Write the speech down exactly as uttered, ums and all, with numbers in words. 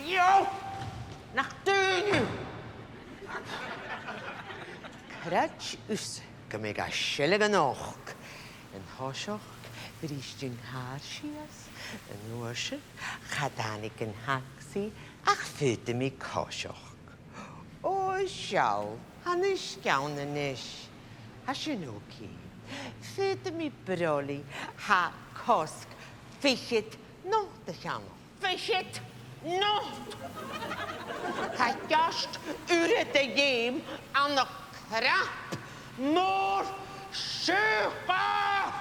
Neo! Nach duine! Creid thusa gum bi e a' seilg a-nochd. An toiseach, bhris an càr sìos, an uair sin, cha tàinig an tagsaidh ach faodaidh mi coiseachd. Ò, seall, tha an t-uisge ann a-nis. Tha sin okay. Faodaidh mi broilidh, tha cosg fichead not a cheannach. Fichead not! Tha ceart uiread a dh'fheum ann an crap mòr siùcair!